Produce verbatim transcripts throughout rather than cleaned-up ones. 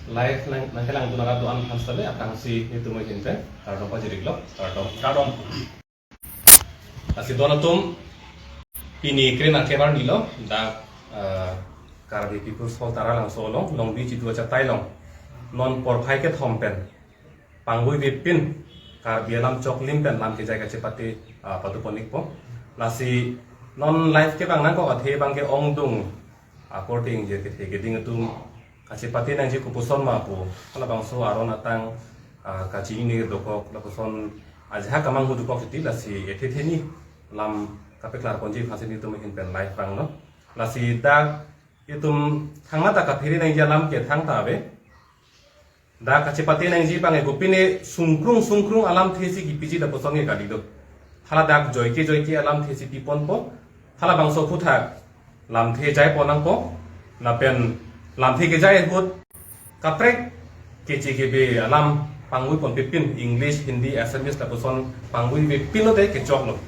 Live nang nangkelang dun arat do-an aphan sale aphrangsi netum ahin pen kardom pajir-iklo, kardom. Kardom. Lasi don atum, pini kre nangkebar nilo, dak, eh, Karbi People's Hall Taralangso along, Longbi Chidu achatai along, non porphai kethom pen pangvui vepin Karbi alam choklim pen lam kejai kachepate, ah, pado pon-ikpo. Lasi non live kevang nangkok athe abangke ongdung akorte ingjir kethe keding atum kachepate nangji kopuson ma pu halabangso aron atang, ah, kachinine dokok lapuson ajahak kamanghu dokok titi, lasi ethe theni lam kapeklar ponji aphansi netum ahin pen live vanglo. Lasi dak itum thangnat ta kaphere nangji alam ke thangta ave. Dak kachepate nangji abang kopine sungkrung sungkrung alamthe si kipiji lapuson ke kali do. Hala dak joike joike alamthe si piponpo. Halabangso aphuthak lamthe jaipon nangpo. Lapen lamthe kejai ahut kaprek keche kebe alam pangvui pon pepin, English, Hindi, Assamese lapuson pangvui pepin lote kechoklo.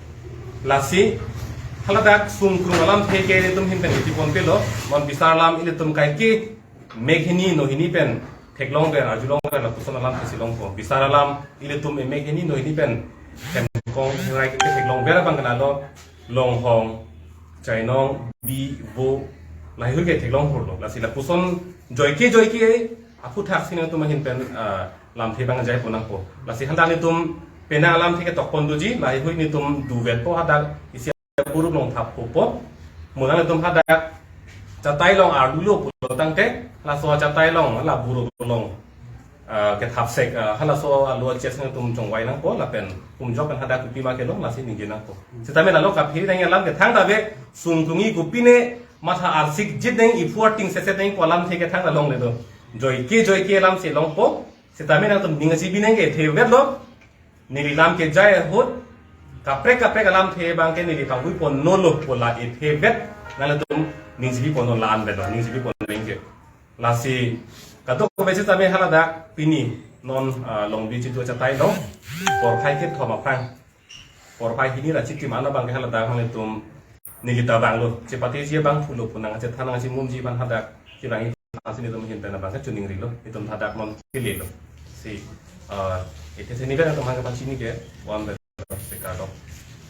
Lasi hala dak sungkrung alamthe ke ilitum ahin pen kipipon pelo. Non bisar alam ilitum kaike mek hini no hini pen theklongver, arjulongver lapuson alamthe si longpo. Bisar alam ilitum emek hini no hini pen themkong hingrai ke theklongver abang ke lalo longhong, chainong, bi, vo, laheihui ke theklong hurlo. Lasi lapuson joike joike aphuthak si netum ahin pen, ah, lamthe abang jaipon nangpo. Lasi hadak netum penang alamthe ketok pon doji, laheihui netum duvetpo, hadak isi aburup along thappo. Mo nangtum hadak chatai along arlulo pulo tangte, laso chatai along, la burup along, ah, kethapsek, ah, halaso alo chest netum chongvai nangpo, lapen kumjok pen hadak kopima kelong, lasi ningje nangpo. Sitame lalo kaphere nangji alam ke thangta ave, sungkrungji kopine matha arsik jit nang, iphu ating seset nang pu alamthe ke thangta longle do. Joike joike alam si longpo, sitame nangtum ning achibi nang ke thevetlo. Neli lam kejai ahut kaprek kaprek alamthe abang ke neli pangvui pon nolo pu la ithevet, nanglitum ning chibi pon non la-an vet, ning chibi pon nang ke. Lasi kadokave sitame hala dak pini non, ah, Longbi Chidu achatai along porphai kethom aphrang, porphai hini ra chitim an abang ke hala dak nanglitum neli ta vanglo, chepateji abang pulo pu nangchethan nangchimumji aphan hadak kevang aphansi netum ahin pen abang ke chiningrilo, netum hadak non kelelo. Si, ah, ethe theni pen netum aphan kepachini ke, one by one, si kardom.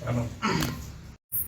Kardom.